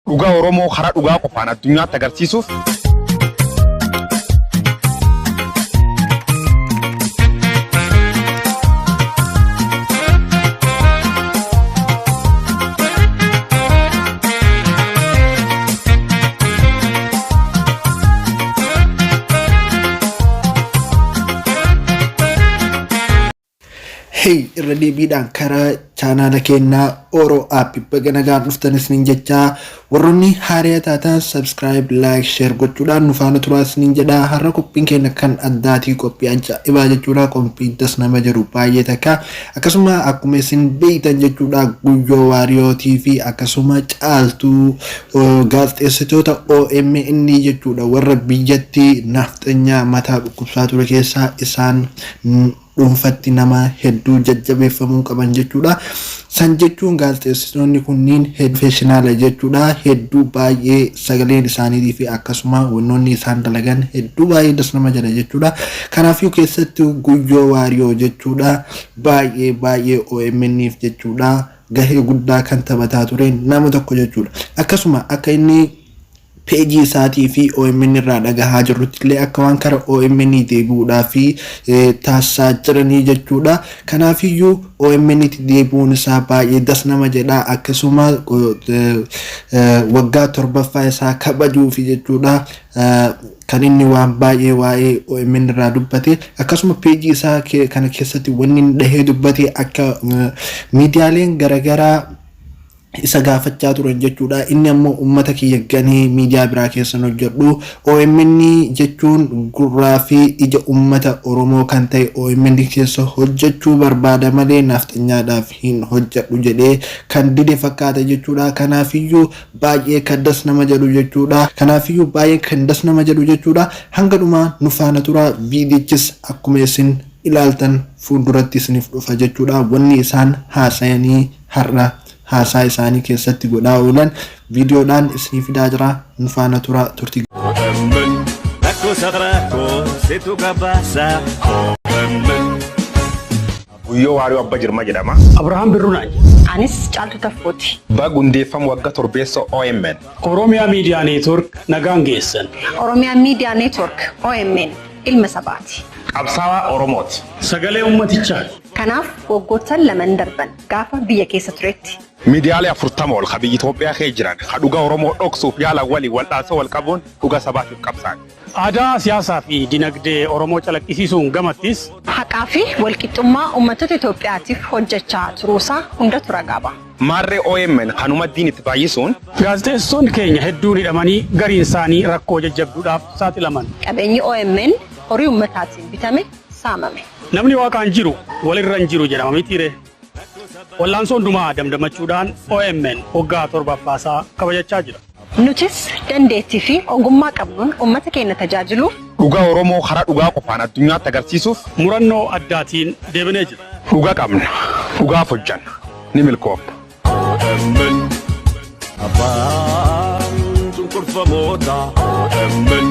Dhugaa Oromoo karaa dhugaa qofaan addunyaatti agarsiisuuf Hey, irra deebiidhaan karaa chaanaala keenyaa Oro App baga nagaan dhuftan isiniin jechaa, warroonni haariyaa taatan subscribe, like, share gochuudhaan nu faana turaa isiniin jedha. Har'a qophiin keenya kan addaatii, qophii ajaa'ibaa jechuudha. Qophii das nama jedhu baay'ee takka. Akkasuma akkuma isin beektan jechuudha, Guyyoo Waariyootii fi akkasuma Caaltuu, gaazexeessitoota OMN jechuudha, warra biyyatti nafxanyaa mataa dhukkubsaa ture keessaa isaan dhuunfatti nama hedduu jajjabeeffamuu qaban jechuudha. San jechuun gaazexeessitoonni kunniin professional jechuudha. Hedduu baay'ee sagaleen isaaniitii fi akkasuma wannoonni isaan dalagan hedduu baay'ee das nama jedha jechuudha. Kanaafuu keessattuu Guyyoo Waariyoo jechuudha, baay'ee baay'ee OMN'if jechuudha gahee guddaa kan taphataa ture nama tokko jechuudha. Akkasuma akka inni peejii isaatii fi OMN irraa dhagahaa jirrutti illee akka waan kara OMN deebi'uudhaa fi taasisaa jiranii jechuudha. Kanaafiyyuu OMN itti deebi'uun isaa baay'ee das nama jedha. Akkasuma waggaa 7ffaa isaa kabajuufi jechuudha. Kan inni waan baay'ee waa'ee OMN irraa dubbate, akkasuma peejii isaa kana keessatti wanni inni dhahee dubbate, akka miidiyaaleen garaagaraa isa gaafachaa turan jechuudha. Inni ammoo uummata kiyya ganee miidiyaa biraa keessan hojjedhu. OMN jechuun gurraa fi ija uummata Oromoo kan ta'e OMN keessa hojjechuu barbaada malee nafxanyaadhaaf hin hojjedhu jedhee kan dide fakkaata jechuudha. Kanaafiyyuu baay'ee kan das nama jedhu jechuudha. Kanaafiyyuu baay'ee kan das nama jedhu jechuudha. Hanga dhumaa nu faana tura. Viidichis akkuma isin ilaaltan fuulduratti isiniif dhufa jechuudha. Wanni isaan haasayanii har'a haasaa isaanii keessatti godhaa oolan viidiyoodhaan isinii fidaa jira. Nu faana tura, turtii. OMN rakkoo saba koo situ gabaasa OMN. Guyyoo Waariyoo Abba Jirma jedhama. Abrahaam Birruu naan jedha. Anis Caaltuu Taffooti. Baga hundeeffama waggaa torbeessa OMN. Oromiyaa Miidiyaa Neetwork nagaan geessan. Oromiyaa Miidiyaa Neetwork, OMN, ilma sabaati. Qabsaawaa Oromooti. Sagalee ummatichaati. Kanaaf waggoottan laman darban gaafa biyya keessa turetti. Miidiyaalee 40 ol ka biyya Itoophiyaa keessa jiran ka dhugaa Oromoo dhoksuuf yaalan waliin wal'aansoo wal qabuun dhuga sabaatiif qabsaa'e. Aadaa, siyaasaa fi dinagdee Oromoo calaqqisiisuun gamattis. Haqaa fi walqixxummaa uummattoota Itoophiyaatiif hojjechaa turuusaa hundatu ragaa ba'a. Maarree OMN kanuma diin itti baay'isuun. Gaazexeessitoonni keenya hedduun hidhamanii gariin isaanii rakkoo jajjabduudhaaf saaxilaman. Qabeenyi OMN horii uummataatiin bitame saamame. Namni Waaqaan jiru walirra hin jiru jedhama mitiire. Wallaansoo hundumaa damdamachuudhaan OMN waggaa torbaffaasaa kabajachaa jira. Nutis dandeettii fi ogummaa qabnuun uummata keenya tajaajiluuf. Dhugaa Oromoo karaa dhugaa qofaan addunyaatti agarsiisuuf. Murannoo addaatiin deebinee jira. Dhugaa qabna. Dhugaaf hojjanna. Ni milkoofna. OMN abbaan cunqurfamoota, OMN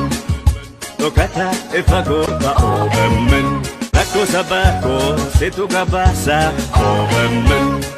dhokata ifa goota, OMN rakkoo saba koo situ gabaasa OMN.